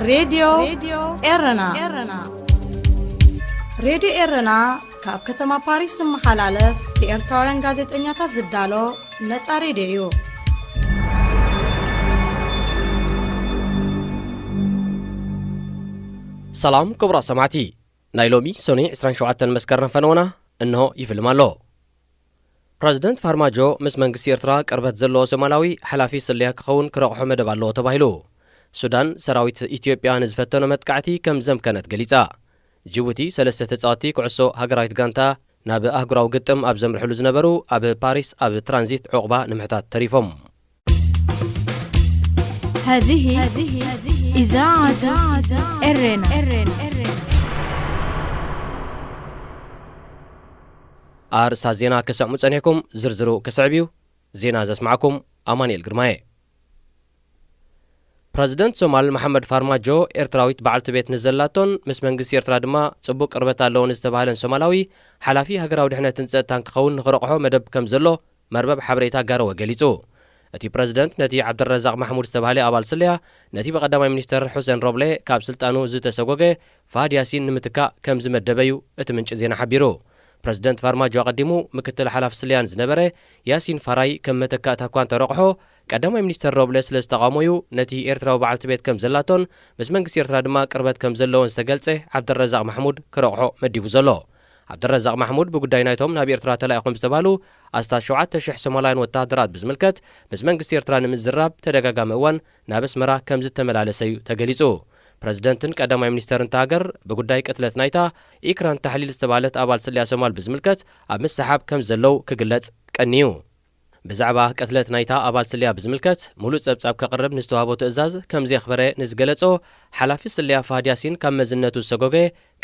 ሬድዮ ኤረና። ሬድዮ ኤረና ካብ ከተማ ፓሪስ ዝመሓላለፍ ብኤርትራውያን ጋዜጠኛታት ዝዳሎ ነጻ ሬድዮ እዩ። ሰላም ክቡራት ሰማዕቲ፣ ናይ ሎሚ ሰኑይ ዕስራን ሸውዓተን መስከረም ፈነወና እንሆ ይፍልም ኣሎ። ፕረዚደንት ፋርማጆ ምስ መንግስቲ ኤርትራ ቅርበት ዘለዎ ሶማላዊ ሓላፊ ስለያ ክኸውን ክረቕሖ መደብ ኣለዎ ተባሂሉ። ሱዳን ሰራዊት ኢትዮጵያ ንዝፈተኖ መጥቃዕቲ ከም ዘምከነት ገሊጻ። ጅቡቲ ሰለስተ ተጻወትቲ ኩዕሶ ሃገራዊት ጋንታ ናብ ኣህጉራዊ ግጥም ኣብ ዘምርሕሉ ዝነበሩ ኣብ ፓሪስ ኣብ ትራንዚት ዑቕባ ንምሕታት ተሪፎም። هذه إذاعة إرنا. ኣርእስታት ዜና ክሰዕሙ ጸኒሕኩም፣ ዝርዝሩ ክስዕብ እዩ። ዜና ዘስማዕኩም ኣማኑኤል ግርማየ። ፕረዚደንት ሶማል መሓመድ ፋርማጆ፣ ኤርትራዊት በዓልቲ ቤት ንዘላቶን ምስ መንግስቲ ኤርትራ ድማ ጽቡቕ ቅርበት ኣለዎ ንዝተባህለን ሶማላዊ ሓላፊ ሃገራዊ ድሕነትን ጸጥታን ክኸውን ንኽረቕሖ መደብ ከም ዘሎ መርበብ ሓበሬታ ጋረወ ገሊጹ። እቲ ፕረዚደንት ነቲ ዓብደረዛቕ ማሕሙድ ዝተባህለ ኣባል ስለያ፣ ነቲ ብቐዳማይ ሚኒስተር ሑሴን ሮብሌ ካብ ስልጣኑ ዝተሰጎገ ፋሃድ ያሲን ንምትካእ ከም ዝመደበዩ እቲ ምንጪ ዜና ሓቢሩ። ፕረዚደንት ፋርማጆ ኣቐዲሙ ምክትል ሓላፊ ስለያን ዝነበረ ያሲን ፋራይ ከም መተካእታ እኳ እንተረቕሖ፣ ቀዳማይ ሚኒስተር ሮብለ ስለ ዝተቓወሞ'ዩ ነቲ ኤርትራዊ በዓልቲ ቤት ከም ዘላቶን ምስ መንግስቲ ኤርትራ ድማ ቅርበት ከም ዘለዎን ዝተገልጸ ዓብደረዛቕ ማሕሙድ ክረቕሖ መዲቡ ዘሎ። ዓብደረዛቕ ማሕሙድ ብጉዳይ ናይቶም ናብ ኤርትራ ተላኢኾም ዝተባህሉ ኣስታት ሸውዓተ ሽሕ ሶማላውያን ወተሃደራት ብዝምልከት ምስ መንግስቲ ኤርትራ ንምዝራብ ተደጋጋሚ እዋን ናብ ኣስመራ ከም ዝተመላለሰ'ዩ ተገሊጹ። ፕረዚደንትን ቀዳማይ ሚኒስተርን እታ ሃገር ብጉዳይ ቅትለት ናይታ ኢክራን ታሕሊል ዝተባህለት ኣባል ስለያ ሶማል ብዝምልከት ኣብ ምስሓብ ከም ዘለዉ ክግለጽ ቀንዩ። ብዛዕባ ቅትለት ናይታ ኣባል ስለያ ብዝምልከት ምሉእ ጸብጻብ ከቕርብ ንዝተዋህቦ ትእዛዝ ከም ዘየኽበረ ንዝገለጾ ሓላፊ ስለያ ፋሃድ ያሲን ካብ መዝነቱ ዝሰጎገ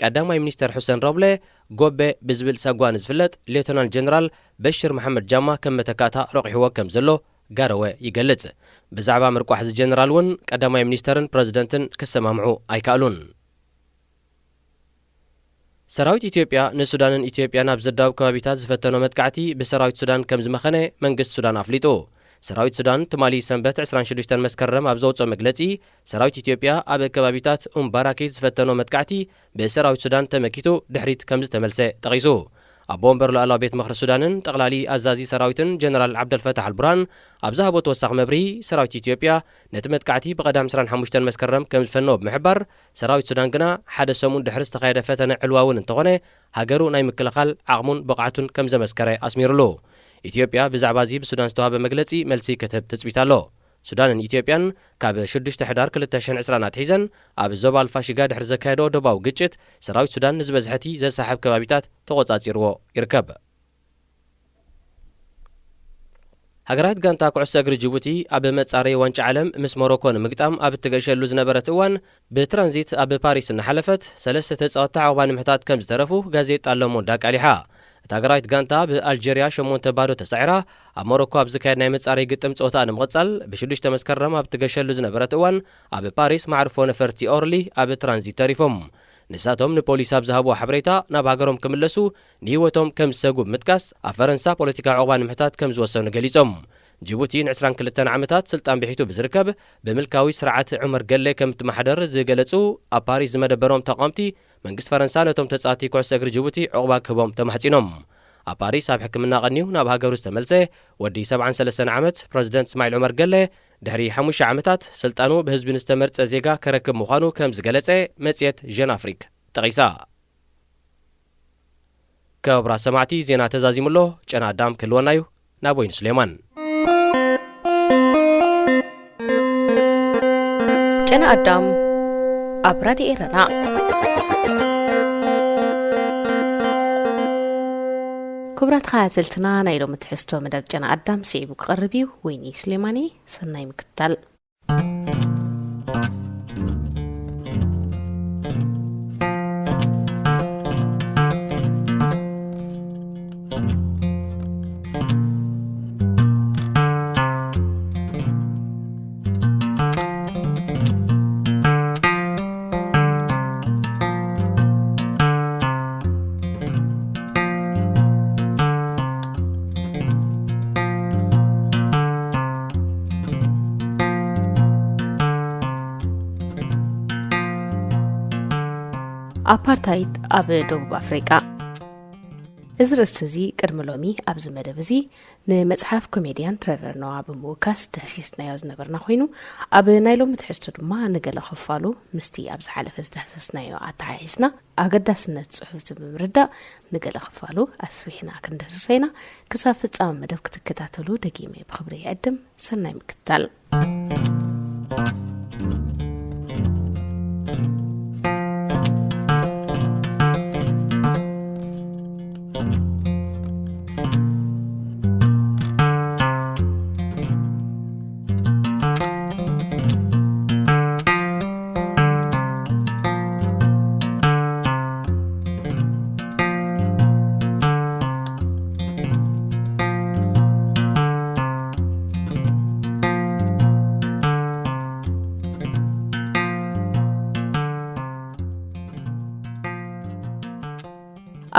ቀዳማይ ሚኒስተር ሑሰን ሮብለ፣ ጎቤ ብዝብል ሳጓ ንዝፍለጥ ሌተናል ጀነራል በሽር መሓመድ ጃማ ከም መተካእታ ረቑሕዎ ከም ዘሎ ጋረወ ይገልጽ። ብዛዕባ ምርቋሕ እዚ ጀነራል እውን ቀዳማይ ሚኒስተርን ፕረዚደንትን ክሰማምዑ ኣይከኣሉን። ሰራዊት ኢትዮጵያ ንሱዳንን ኢትዮጵያን ኣብ ዘዳውብ ከባቢታት ዝፈተኖ መጥቃዕቲ ብሰራዊት ሱዳን ከም ዝመኸነ መንግስቲ ሱዳን ኣፍሊጡ። ሰራዊት ሱዳን ትማሊ ሰንበት ዕስራን ሽዱሽተን መስከረም ኣብ ዘውፅኦ መግለፂ፣ ሰራዊት ኢትዮጵያ ኣብ ከባቢታት ኡምባራኪት ዝፈተኖ መጥቃዕቲ ብሰራዊት ሱዳን ተመኪቱ ድሕሪት ከም ዝተመልሰ ጠቒሱ። ኣቦ ወንበር ሉኣላዊ ቤት ምኽሪ ሱዳንን ጠቕላሊ ኣዛዚ ሰራዊትን ጀነራል ዓብደልፈታሕ ኣልቡርሃን ኣብ ዝሃቦ ተወሳኺ መብርሂ፣ ሰራዊት ኢትዮጵያ ነቲ መጥቃዕቲ ብቐዳም ዕስራን ሓሙሽተን መስከረም ከም ዝፈነዎ ብምሕባር፣ ሰራዊት ሱዳን ግና ሓደ ሰሙን ድሕሪ ዝተኻየደ ፈተነ ዕልዋ እውን እንተኾነ ሃገሩ ናይ ምክልኻል ዓቕሙን ብቕዓቱን ከም ዘመስከረ ኣስሚሩሉ። ኢትዮጵያ ብዛዕባ እዚ ብሱዳን ዝተዋህበ መግለጺ መልሲ ክትህብ ትጽቢት ኣሎ። ሱዳንን ኢትዮጵያን ካብ ሽዱሽተ ሕዳር ክልተ ሽሕን ዕስራን ኣትሒዘን ኣብ ዞባ ኣልፋሽጋ ድሕሪ ዘካየዶ ዶባዊ ግጭት ሰራዊት ሱዳን ንዝበዝሐ እቲ ዘሳሕብ ከባቢታት ተቖጻጺርዎ ይርከብ። ሃገራዊት ጋንታ ኩዕሶ እግሪ ጅቡቲ ኣብ መጻረዪ ዋንጫ ዓለም ምስ ሞሮኮ ንምግጣም ኣብ እትገሸሉ ዝነበረት እዋን ብትራንዚት ኣብ ፓሪስ እናሓለፈት ሰለስተ ተጻወትታ ዕቑባ ንምሕታት ከም ዝተረፉ ጋዜጣ ሎሞንድ ኣቃሊሓ። እታ ሃገራዊት ጋንታ ብኣልጀርያ ሸሞንተ ባዶ ተሳዒራ ኣብ ሞሮኮ ኣብ ዝካየድ ናይ መጻረዪ ግጥም ጸወታ ንምቕጻል ብሽዱሽተ መስከረም ኣብ እትገሸሉ ዝነበረት እዋን ኣብ ፓሪስ ማዕርፎ ነፈርቲ ኦርሊ ኣብ ትራንዚት ተሪፎም። ንሳቶም ንፖሊስ ኣብ ዝሃብዎ ሓበሬታ ናብ ሃገሮም ክምለሱ ንህይወቶም ከም ዝሰጉ ብምጥቃስ ኣብ ፈረንሳ ፖለቲካዊ ዕቑባ ንምሕታት ከም ዝወሰኑ ገሊጾም። ጅቡቲ ንዕስራን ክልተን ዓመታት ስልጣን ብሒቱ ብዝርከብ ብምልካዊ ስርዓት ዑመር ገሌ ከም እትመሓደር ዝገለጹ ኣብ ፓሪስ ዝመደበሮም ተቓወምቲ መንግስቲ ፈረንሳ ነቶም ተጻወትቲ ኩዕሶ እግሪ ጅቡቲ ዕቑባ ክህቦም ተማሕጺኖም። ኣብ ፓሪስ ኣብ ሕክምና ቀንዩ ናብ ሃገሩ ዝተመልሰ ወዲ ሰብዓን ሰለስተን ዓመት ፕረዚደንት እስማዒል ዑመር ገሌ ድሕሪ ሓሙሽተ ዓመታት ስልጣኑ ብህዝቢ ንዝተመርጸ ዜጋ ከረክብ ምዃኑ ከም ዝገለጸ መጽሔት ጀን ኣፍሪክ ጠቒሳ። ክቡራት ሰማዕቲ፣ ዜና ተዛዚሙ ኣሎ። ጨና ኣዳም ክህልወና እዩ። ናብ ወይኒ ሱሌማን። ጨና ኣዳም ኣብ ራድዮ ኤረና። ክቡራት ተኸታተልትና፣ ናይ ሎሚ ትሕዝቶ መደብ ጨና ኣዳም ስዒቡ ክቐርብ እዩ። ወይኒ ሱሌማን እየ። ሰናይ ምክትታል። ኣፓርታይድ ኣብ ደቡብ ኣፍሪቃ። እዚ ርእስቲ እዚ ቅድሚ ሎሚ ኣብዚ መደብ እዚ ንመጽሓፍ ኮሜድያን ትሬቨር ኖዋ ብምውካስ ደህሲስናዮ ዝነበርና ኮይኑ፣ ኣብ ናይ ሎሚ ትሕዝቶ ድማ ንገለ ክፋሉ ምስቲ ኣብ ዝሓለፈ ዝዳህሰስናዮ ኣተሓሒዝና ኣገዳስነት ጽሑፍ እዚ ብምርዳእ ንገለ ክፋሉ ኣስፊሕና ክንደህስሶ ኢና። ክሳብ ፍጻመ መደብ ክትከታተሉ ደጊመ ብኽብሪ ይዕድም። ሰናይ ምክትታል።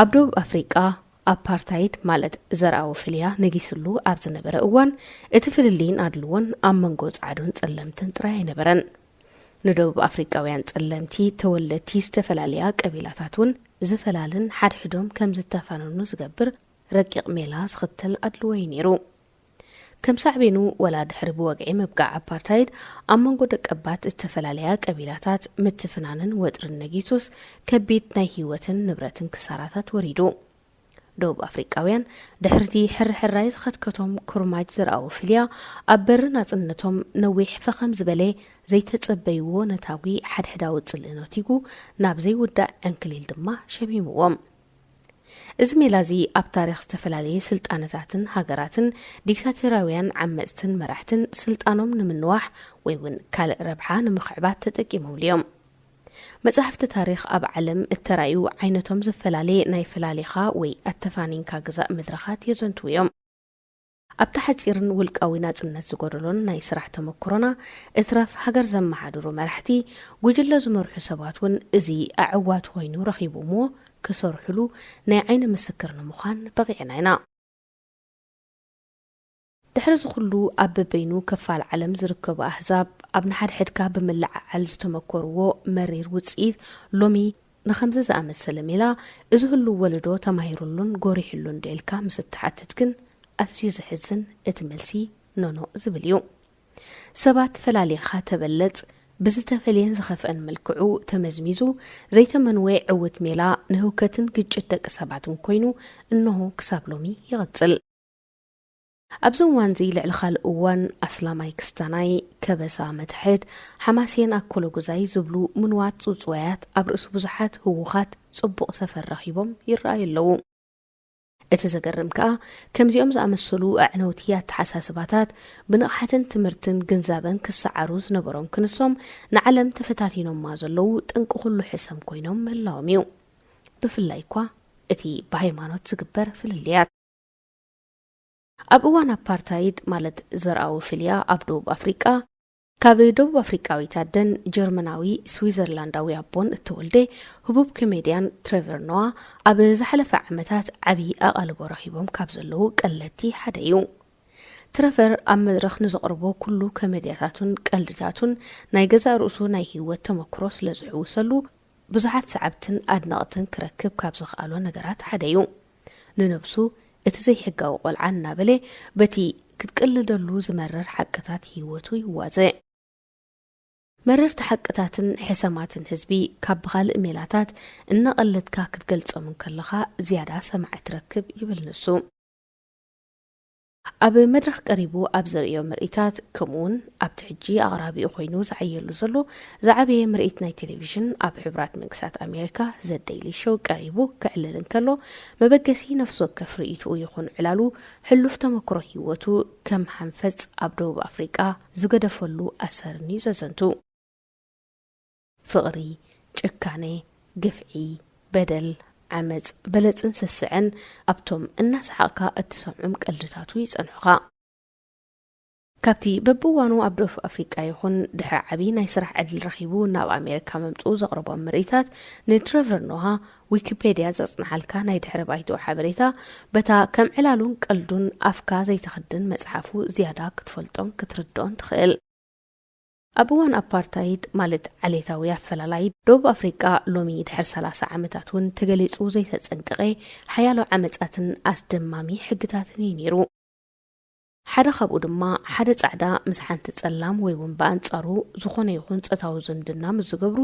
ኣብ ደቡብ ኣፍሪቃ ኣፓርታይድ ማለት ዘርኣዊ ፍልያ ነጊስሉ ኣብ ዝነበረ እዋን፣ እቲ ፍልልይን ኣድልዎን ኣብ መንጎ ጻዕዱን ጸለምትን ጥራይ ኣይነበረን። ንደቡብ ኣፍሪቃውያን ጸለምቲ ተወለድቲ ዝተፈላለያ ቀቢላታት እውን ዝፈላልን ሓድሕዶም ከም ዝተፋነኑ ዝገብር ረቂቕ ሜላ ዝኽተል ኣድልዎ እዩ ነይሩ። ከም ሳዕቤኑ፣ ወላ ድሕሪ ብወግዒ ምብቃዕ ኣፓርታይድ፣ ኣብ መንጎ ደቀባት እተፈላለያ ቀቢላታት ምትፍናንን ወጥርን ነጊሱስ፣ ከቢድ ናይ ህይወትን ንብረትን ክሳራታት ወሪዱ። ደቡብ ኣፍሪቃውያን፣ ድሕሪቲ ሕርሕራይ ዝኸትከቶም ኩርማጅ ዘርኣዊ ፍልያ፣ ኣብ በሪ ናጽነቶም ነዊሕ ፈኸም ዝበለ ዘይተጸበይዎ ነታጒ ሓድሕዳዊ ጽልኢ ነቲጉ፣ ናብ ዘይውዳእ ዕንክሊል ድማ ሸሚምዎም። እዚ ሜላ እዚ ኣብ ታሪኽ ዝተፈላለየ ስልጣነታትን ሃገራትን ዲክታቶርያውያን ዓመጽትን መራሕትን ስልጣኖም ንምንዋሕ ወይ እውን ካልእ ረብሓ ንምኽዕባት ተጠቂሞምሉ እዮም። መጻሕፍቲ ታሪኽ ኣብ ዓለም እተራእዩ ዓይነቶም ዝተፈላለየ ናይ ፈላሊኻ ወይ ኣተፋኒንካ ግዛእ መድረኻት የዘንትዉ እዮም። ኣብታ ሓጺርን ውልቃዊ ናጽነት ዝጎደሎን ናይ ስራሕ ተመክሮና፣ እትረፍ ሃገር ዘመሓድሩ መራሕቲ፣ ጉጅለ ዝመርሑ ሰባት እውን እዚ ኣዕዋቲ ኮይኑ ረኺቦምዎ ክሰርሑሉ ናይ ዓይኒ ምስክር ንምዃን በቒዕና ኢና። ድሕሪ እዚ ኩሉ ኣብ በበይኑ ክፋል ዓለም ዝርከቡ ኣህዛብ ኣብ ንሓድሕድካ ብምልዕዓል ዝተመኮርዎ መሪር ውጽኢት ሎሚ ንኸምዚ ዝኣመሰለ ሜላ እዚ ህሉው ወለዶ ተማሂሩሉን ጎሪሑሉን ዶ ኢልካ ምስ እትሓትት ግን ኣዝዩ ዘሕዝን እቲ መልሲ ኖኖ ዝብል እዩ። ሰባት ፈላሊኻ ተበለጽ ብዝተፈልየን ዝኸፍአን መልክዑ ተመዝሚዙ ዘይተመንወ ዕውት ሜላ ንህውከትን ግጭት ደቂ ሰባትን ኮይኑ እነሆ ክሳብ ሎሚ ይቕጽል። ኣብዚ እዋንዚ ልዕሊ ካልእ እዋን ኣስላማይ ክስታናይ፣ ከበሳ መትሕት፣ ሓማሴን ኣኮሎጉዛይ ዝብሉ ምንዋት ጽውጽዋያት ኣብ ርእሲ ብዙሓት ህዉኻት ጽቡቕ ሰፈር ረኺቦም ይረኣዩ ኣለዉ። እቲ ዘገርም ከኣ፣ ከምዚኦም ዝኣመሰሉ ኣዕነውቲ ኣተሓሳስባታት ብንቕሓትን ትምህርትን ግንዛበን ክሰዓሩ ዝነበሮም ክንሶም ንዓለም ተፈታቲኖማ ዘለዉ ጠንቂ ኩሉ ሕሰም ኮይኖም ምህላዎም እዩ። ብፍላይ እኳ እቲ ብሃይማኖት ዝግበር ፍልልያት። ኣብ እዋን ኣፓርታይድ ማለት ዘርኣዊ ፍልያ ኣብ ደቡብ ኣፍሪቃ፣ ካብ ደቡብ ኣፍሪቃዊት ኣደን ጀርመናዊ ስዊዘርላንዳዊ ኣቦን እተወልደ ህቡብ ኮሜድያን ትሬቨር ኖዋ ኣብ ዝሓለፈ ዓመታት ዓቢ ኣቓልቦ ረኺቦም ካብ ዘለዉ ቀለድቲ ሓደ እዩ። ትረቨር ኣብ መድረኽ ንዘቕርቦ ኩሉ ኮሜድያታቱን ቀልድታቱን ናይ ገዛእ ርእሱ ናይ ህይወት ተመክሮ ስለ ዝሕውሰሉ፣ ብዙሓት ሰዓብትን ኣድነቕትን ክረክብ ካብ ዝኸኣሎ ነገራት ሓደ እዩ። ንነብሱ እቲ ዘይሕጋዊ ቆልዓ እናበለ በቲ ክትቅልደሉ ዝመርር ሓቅታት ህይወቱ ይዋዘ። መረርቲ ሓቅታትን ሕሰማትን ህዝቢ ካብ ብኻልእ ሜላታት እናቐለድካ ክትገልጾም እንከለኻ ዝያዳ ሰማዒ ትረክብ ይብል ንሱ። ኣብ መድረኽ ቀሪቡ ኣብ ዘርእዮ ምርኢታት፣ ከምኡውን ኣብቲ ሕጂ ኣቕራቢኡ ኮይኑ ዝዓየሉ ዘሎ ዝዓበየ ምርኢት ናይ ቴሌቪዥን ኣብ ሕቡራት መንግስታት ኣሜሪካ ዘ ዴይሊ ሾው ቀሪቡ ክዕልል እንከሎ፣ መበገሲ ነፍሲ ወከፍ ርእይትኡ ይኹን ዕላሉ ሕሉፍ ተመክሮ ህይወቱ ከም ሓንፈጽ ኣብ ደቡብ ኣፍሪቃ ዝገደፈሉ ኣሰርኒ ዘዘንቱ። ፍቕሪ፣ ጭካኔ፣ ግፍዒ፣ በደል፣ ዓመጽ፣ በለጽን ስስዐን ኣብቶም እናሰሓቕካ እትሰምዖም ቀልድታቱ ይጸንሑኻ። ካብቲ በብእዋኑ ኣብ ደቡብ ኣፍሪቃ ይኹን ድሕሪ ዓቢ ናይ ስራሕ ዕድል ረኺቡ ናብ ኣሜሪካ ምምጽኡ ዘቕርቦም ምርኢታት፣ ንትረቨር ኖሃ ዊኪፔድያ ዘጽንሓልካ ናይ ድሕሪ ባይትኡ ሓበሬታ፣ በታ ከም ዕላሉን ቀልዱን ኣፍካ ዘይተኽድን መጽሓፉ ዝያዳ ክትፈልጦን ክትርድኦን ትኽእል። ኣብ እዋን ኣፓርታይድ፣ ማለት ዓሌታዊ ኣፈላላይ፣ ደቡብ ኣፍሪቃ ሎሚ ድሕሪ ሰላሳ ዓመታት እውን ተገሊጹ ዘይተጸንቀቐ ሓያሎ ዓመጻትን ኣስደማሚ ሕግታትን እዩ ነይሩ። ሓደ ካብኡ ድማ፣ ሓደ ጻዕዳ ምስ ሓንቲ ጸላም ወይ እውን ብኣንጻሩ ዝኾነ ይኹን ጾታዊ ዝምድና ምስ ዝገብሩ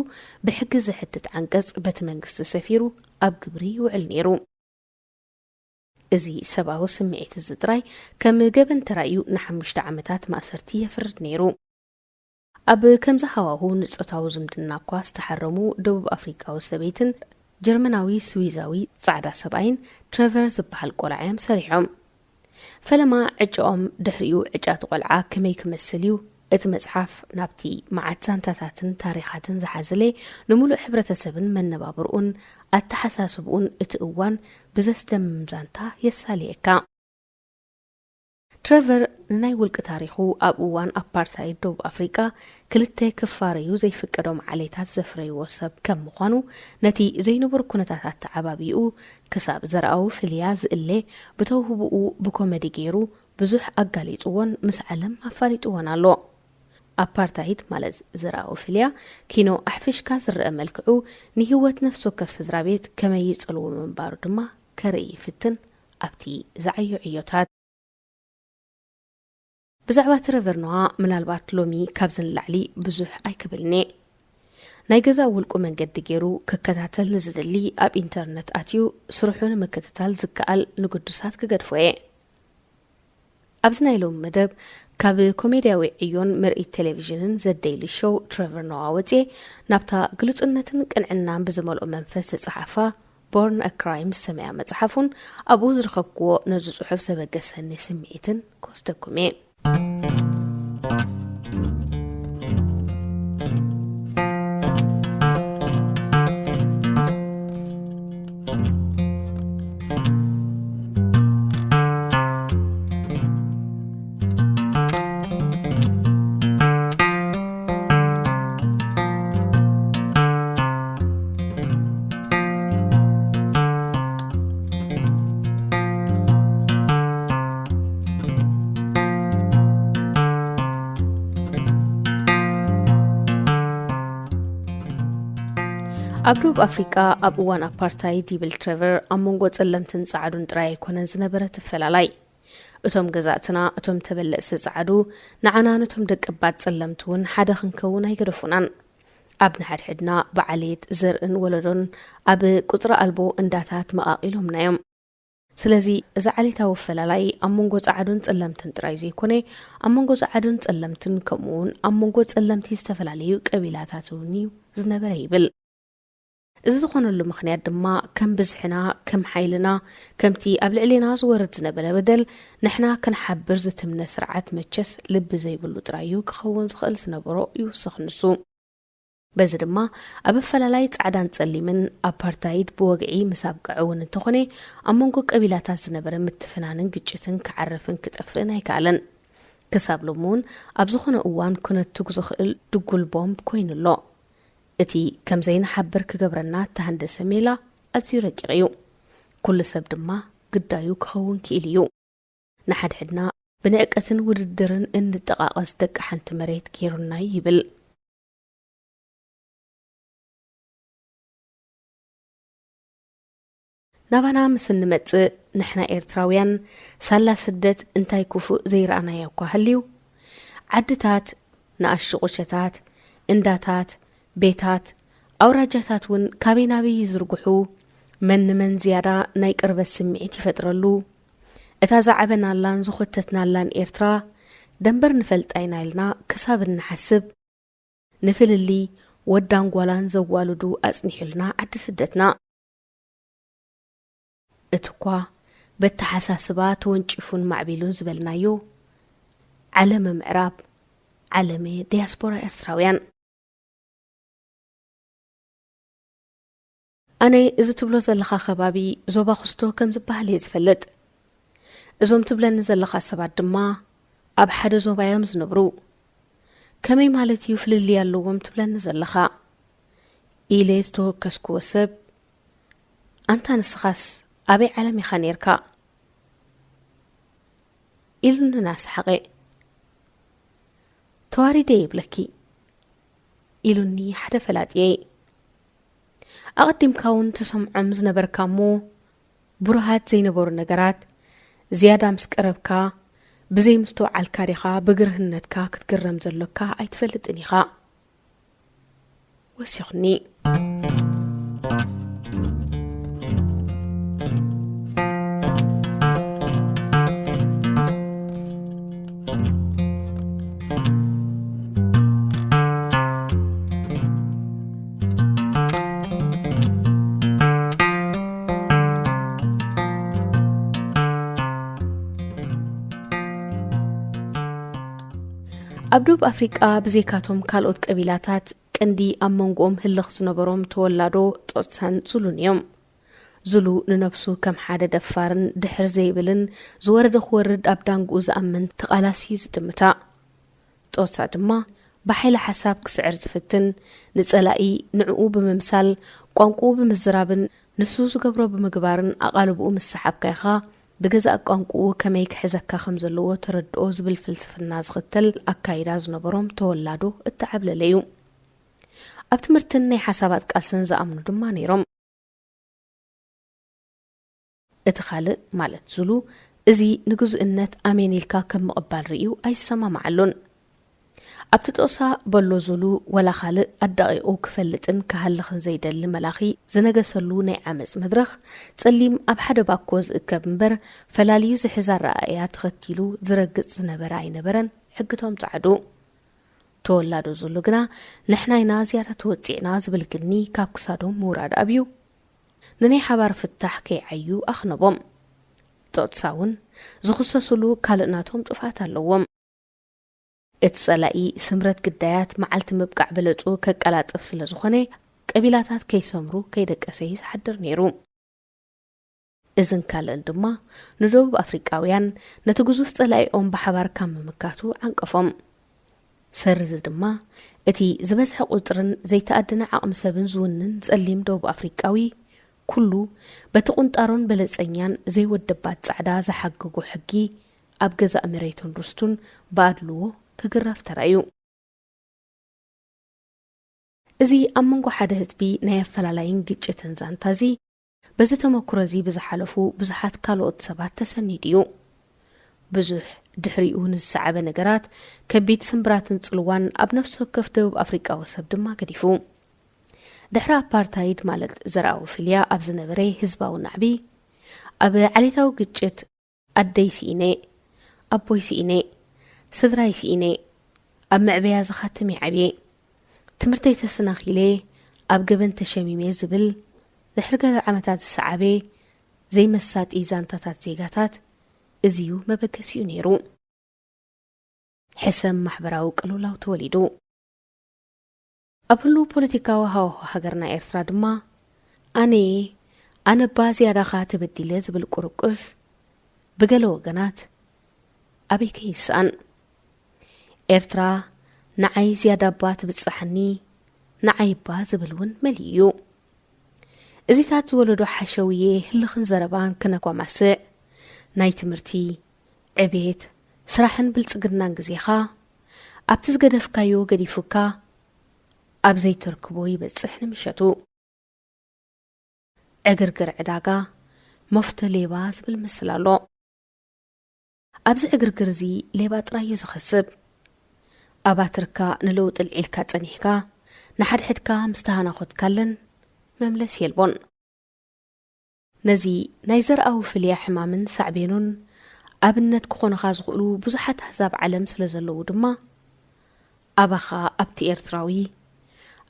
ብሕጊ ዘሕትት ዓንቀጽ በቲ መንግስቲ ሰፊሩ ኣብ ግብሪ ይውዕል ነይሩ። እዚ ሰብኣዊ ስምዒት እዚ ጥራይ ከም ገበን ተራእዩ ንሓሙሽተ ዓመታት ማእሰርቲ የፍርድ ነይሩ። ኣብ ከምዚ ሃዋሁ ንጾታዊ ዝምድና እኳ ዝተሓረሙ ደቡብ ኣፍሪቃዊ ሰበይትን ጀርመናዊ ስዊዛዊ ጻዕዳ ሰብኣይን ትሬቨር ዝበሃል ቆልዓ እዮም ሰሪሖም። ፈለማ ዕጫኦም ድሕሪኡ ዕጫ እቲ ቆልዓ ከመይ ክመስል እዩ? እቲ መጽሓፍ ናብቲ መዓት ዛንታታትን ታሪኻትን ዝሓዘለ፣ ንምሉእ ሕብረተሰብን መነባብርኡን ኣተሓሳስብኡን እቲ እዋን ብዘስደምም ዛንታ የሳልየካ። ትሬቨር ንናይ ውልቂ ታሪኹ፣ ኣብ እዋን ኣፓርታይድ ደቡብ ኣፍሪቃ ክልተ ክፋረዩ ዘይፍቀዶም ዓሌታት ዘፍረይዎ ሰብ ከም ምዃኑ፣ ነቲ ዘይንቡር ኩነታት ኣተዓባቢኡ ክሳብ ዘርኣዊ ፍልያ ዝእለ ብተውህቦኡ ብኮመዲ ገይሩ ብዙሕ ኣጋሊጽዎን ምስ ዓለም ኣፋሊጥዎን ኣሎ። ኣፓርታይድ ማለት ዘርኣዊ ፍልያ ኪኖ ኣሕፊሽካ ዝረአ መልክዑ ንህይወት ነፍሲ ወከፍ ስድራ ቤት ከመይ ይጸልዎ ምንባሩ ድማ ከርኢ ይፍትን ኣብቲ ዝዓዮ ዕዮታት። ብዛዕባ ትረቨር ኖዋ ምናልባት ሎሚ ካብዚ ንላዕሊ ብዙሕ ኣይክብልን እየ። ናይ ገዛእ ውልቁ መንገዲ ገይሩ ክከታተል ንዝደሊ ኣብ ኢንተርነት ኣትዩ ስርሑ ንምክትታል ዝከኣል ንግዱሳት ክገድፎ እየ። ኣብዚ ናይ ሎሚ መደብ ካብ ኮሜድያዊ ዕዮን ምርኢት ቴሌቪዥንን ዘ ዴይሊ ሾው ትረቨር ኖዋ ወፅየ ናብታ ግሉጽነትን ቅንዕናን ብዝመልኦ መንፈስ ዝጸሓፋ ቦርን አ ክራይም ዝሰመያ መጽሓፉን ኣብኡ ዝረኸብክዎ ነዚ ጽሑፍ ዘበገሰኒ ስምዒትን ክወስደኩም እየ። ኣብ ደቡብ ኣፍሪቃ ኣብ እዋን ኣፓርታይድ፣ ይብል ትሬቨር፣ ኣብ መንጎ ጸለምትን ጸዓዱን ጥራይ ኣይኮነን ዝነበረ እቲ ኣፈላላይ። እቶም ገዛእትና፣ እቶም ተበለጽቲ ጸዓዱ፣ ንዓና ነቶም ደቀባት ጸለምቲ እውን ሓደ ክንከውን ኣይገደፉናን። ኣብ ንሓድሕድና ብዓሌት፣ ዘርእን ወለዶን ኣብ ቁጽሪ ኣልቦ እንዳታት መቓቒሎምና እዮም። ስለዚ እዚ ዓሌታዊ ኣፈላላይ ኣብ መንጎ ጸዓዱን ጸለምትን ጥራይ ዘይኮነ፣ ኣብ መንጎ ጸዓዱን ጸለምትን ከምኡ እውን ኣብ መንጎ ጸለምቲ ዝተፈላለዩ ቀቢላታት እውን እዩ ዝነበረ ይብል። እዚ ዝኾነሉ ምኽንያት ድማ ከም ብዝሕና፣ ከም ሓይልና፣ ከምቲ ኣብ ልዕሌና ዝወርድ ዝነበረ በደል ንሕና ክንሓብር ዝትምነ ስርዓት መቸስ ልቢ ዘይብሉ ጥራይ እዩ ክኸውን ዝኽእል ዝነበሮ ይውስኽ ንሱ። በዚ ድማ ኣብ ኣፈላላይ ጻዕዳን ጸሊምን ኣፓርታይድ ብወግዒ ምስ ኣብቅዐ እውን እንተኾነ ኣብ መንጎ ቀቢላታት ዝነበረ ምትፍናንን ግጭትን ክዓርፍን ክጠፍእን ኣይከኣለን። ክሳብ ሎሚ እውን ኣብ ዝኾነ እዋን ክነቱግ ዝኽእል ድጉል ቦምብ ኮይኑ ኣሎ። እቲ ከም ዘይንሓብር ክገብረና እተሃንደሰ ሜላ ኣዝዩ ረቂቕ እዩ። ኩሉ ሰብ ድማ ግዳዩ ክኸውን ክኢል እዩ። ንሓድሕድና ብንዕቀትን ውድድርን እንጠቓቐስ ደቂ ሓንቲ መሬት ገይሩና እዩ ይብል። ናባና ምስ እንመጽእ ንሕና ኤርትራውያን ሳላ ስደት እንታይ ክፉእ ዘይረኣናዮ እኳ ሃልዩ፣ ዓድታት፣ ንኣሽቱ ቁሸታት፣ እንዳታት፣ ቤታት፣ ኣውራጃታት እውን ካበይ ናበይ ይዝርግሑ፣ መን ንመን ዝያዳ ናይ ቅርበት ስምዒት ይፈጥረሉ። እታ ዝዓበናላን ዝኾተትናላን ኤርትራ ደንበር ንፈልጣ ኢና ኢልና ክሳብ እንሓስብ፣ ንፍልልይ ወዳን ጓላን ዘዋልዱ ኣጽኒሑልና ዓዲ ስደትና። እቲ እኳ በተሓሳስባ ተወንጪፉን ማዕቢሉን ዝበልናዮ ዓለመ ምዕራብ፣ ዓለመ ዲያስፖራ ኤርትራውያን። ኣነ እዚ ትብሎ ዘለኻ ከባቢ ዞባ ኩስቶ ከም ዝበሃል እየ ዝፈልጥ። እዞም ትብለኒ ዘለኻ ሰባት ድማ ኣብ ሓደ ዞባ እዮም ዝነብሩ። ከመይ ማለት እዩ ፍልልይ ኣለዎም ትብለኒ ዘለኻ? ኢለ ዝተወከስክዎ ሰብ፣ ኣንታ ንስኻስ ኣበይ ዓለም ኢኻ ኔርካ? ኢሉኒ እናሰሓቐ። ተዋሪደ ይብለኪ። ኢሉኒ ሓደ ፈላጥየይ። ኣቐዲምካ እውን ትሰምዖም ዝነበርካ እሞ ብሩሃት ዘይነበሩ ነገራት ዝያዳ ምስ ቀረብካ፣ ብዘይ ምስትውዓልካ ዲኻ ብግርህነትካ ክትግረም ዘሎካ ኣይትፈልጥን ኢኻ። ወሲኹኒ። ኣብ ደቡብ ኣፍሪቃ ብዘይካቶም ካልኦት ቀቢላታት ቀንዲ ኣብ መንጎኦም ህልኽ ዝነበሮም ተወላዶ ጾትሳን ዙሉን እዮም። ዙሉ ንነብሱ ከም ሓደ ደፋርን ድሕር ዘይብልን ዝወረደ ክወርድ ኣብ ዳንግኡ ዝኣምን ተቓላሲ እዩ ዝጥምታ። ጾትሳ ድማ ብሓይሊ ሓሳብ ክስዕር ዝፍትን፣ ንጸላኢ ንዕኡ ብምምሳል፣ ቋንቁኡ ብምዝራብን ንሱ ዝገብሮ ብምግባርን ኣቓልብኡ ምስ ሰሓብካ ኢኻ ብገዛእ ቋንቁኡ ከመይ ክሕዘካ ከም ዘለዎ ተረድኦ ዝብል ፍልስፍና ዝኽተል ኣካይዳ ዝነበሮም ተወላዶ እተዓብለለ እዩ። ኣብ ትምህርትን ናይ ሓሳባት ቃልስን ዝኣምኑ ድማ ነይሮም። እቲ ካልእ ማለት ዙሉ፣ እዚ ንግዙእነት ኣሜን ኢልካ ከም ምቕባል ርእዩ ኣይሰማማዓሉን። ኣብቲ ጦሳ በሎ ዙሉ፣ ወላ ካልእ ኣዳቒቑ ክፈልጥን ክሃልኽን ዘይደሊ መላኺ ዝነገሰሉ ናይ ዓመጽ መድረኽ፣ ጸሊም ኣብ ሓደ ባኮ ዝእከብ እምበር ፈላልዩ ዝሕዝ ኣረኣእያ ተኸቲሉ ዝረግጽ ዝነበረ ኣይነበረን። ሕግቶም ጸዓዱ። ተወላዶ ዙሉ ግና፣ ንሕና ኢና ዝያዳ ተወጺዕና ዝብል ግኒ ካብ ክሳዶም ምውራድ ኣብዩ። ንናይ ሓባር ፍታሕ ከይዓዩ ኣኽነቦም። ጾትሳ እውን ዝኽሰሱሉ ካልእ ናቶም ጥፍኣት ኣለዎም። እቲ ጸላኢ ስምረት ግዳያት መዓልቲ ምብቃዕ በለጹ ከቀላጥፍ ስለ ዝኾነ፣ ቀቢላታት ከይሰምሩ ከይደቀሰ እዩ ዝሓድር ነይሩ። እዝን ካልእን ድማ ንደቡብ ኣፍሪቃውያን ነቲ ግዙፍ ጸላኢኦም ብሓባር ካብ ምምካቱ ዓንቀፎም። ሰሪ እዚ ድማ፣ እቲ ዝበዝሐ ቁጽርን ዘይተኣደነ ዓቕሚ ሰብን ዝውንን ጸሊም ደቡብ ኣፍሪቃዊ፣ ኩሉ በቲ ቁንጣሮን በለጸኛን ዘይወደባት ጻዕዳ ዝሓግጎ ሕጊ ኣብ ገዛእ መሬቱን ርስቱን ብኣድልዎ ክግረፍ ተራእዩ። እዚ ኣብ መንጎ ሓደ ህዝቢ ናይ ኣፈላላይን ግጭትን ዛንታ እዚ፣ በዚ ተመኩሮ እዚ ብዝሓለፉ ብዙሓት ካልኦት ሰባት ተሰኒዱ እዩ። ብዙሕ ድሕሪኡ ንዝሰዓበ ነገራት፣ ከቢድ ስምብራትን ጽልዋን ኣብ ነፍሲ ወከፍ ደቡብ ኣፍሪቃዊ ሰብ ድማ ገዲፉ። ድሕሪ ኣፓርታይድ፣ ማለት ዘርኣዊ ፍልያ ኣብ ዝነበረ ህዝባዊ ናዕቢ፣ ኣብ ዓሌታዊ ግጭት፣ ኣደይ ስኢነ፣ ኣቦይ ስኢነ፣ ስድራይ ስኢነ፣ ኣብ መዕበያ ዝኻትም ይዓብየ፣ ትምህርተይ ተሰናኺለ፣ ኣብ ገበን ተሸሚመ ዝብል ድሕሪ ገለ ዓመታት ዝሰዓበ ዘይመሳጢ ዛንታታት ዜጋታት፣ እዚ እዩ መበገሲኡ ነይሩ። ሕሰም ማሕበራዊ ቅልውላው ተወሊዱ። ኣብ ህሉው ፖለቲካዊ ሃዋህው ሃገርና ኤርትራ ድማ፣ ኣነ፣ ኣነባ ዝያዳኻ ተበዲለ ዝብል ቁርቁስ፣ ብገለ ወገናት ኣበይ ከይስኣን። ኤርትራ ንዓይ ዝያዳባ ትብጻሓኒ፣ ንዓይባ ዝብል እውን መሊኡ እዩ። እዚታት ዝወለዶ ሓሸውየ ህልኽን ዘረባን ክነኳማስዕ፣ ናይ ትምህርቲ፣ ዕቤት፣ ስራሕን ብልጽግናን ግዜኻ ኣብቲ ዝገደፍካዮ ገዲፉካ ኣብ ዘይተርክቦ ይበጽሕ ንምሸቱ። ዕግርግር ዕዳጋ፣ መፍቶ ሌባ ዝብል ምስል ኣሎ። ኣብዚ ዕግርግር እዚ ሌባ ጥራይ እዩ ዝኸስብ። ኣባትርካ ንለውጢ ኣልዒልካ ጸኒሕካ፣ ንሓድሕድካ ምስ ተሃናኾትካለን መምለሲ የልቦን። ነዚ ናይ ዘርኣዊ ፍልያ ሕማምን ሳዕቤኑን ኣብነት ክኾኑኻ ዝኽእሉ ብዙሓት ኣህዛብ ዓለም ስለ ዘለዉ ድማ፣ ኣባኻ ኣብቲ ኤርትራዊ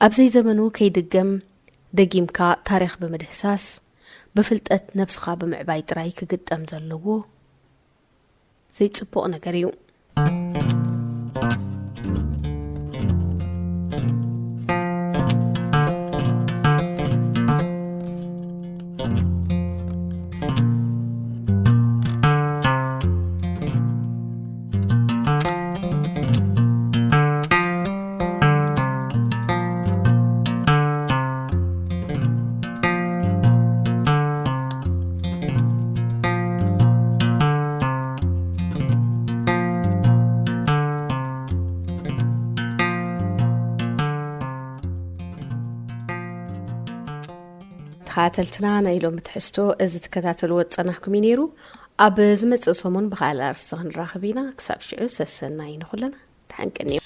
ኣብ ዘይዘመኑ ከይድገም ደጊምካ ታሪኽ ብምድህሳስ፣ ብፍልጠት ነብስኻ ብምዕባይ ጥራይ ክግጠም ዘለዎ ዘይጽቡቕ ነገር እዩ። ተኸታተልትና፣ ናይ ሎሚ ትሕዝቶ እዚ ትከታተልዎ ዝጸናሕኩም እዩ ነይሩ። ኣብ ዝመጽእ ሰሙን ብኻልእ ኣርእስቲ ክንራኸብ ኢና። ክሳብ ሽዑ ሰሰናይ ንኹልና። ደሓን ቀንዩ።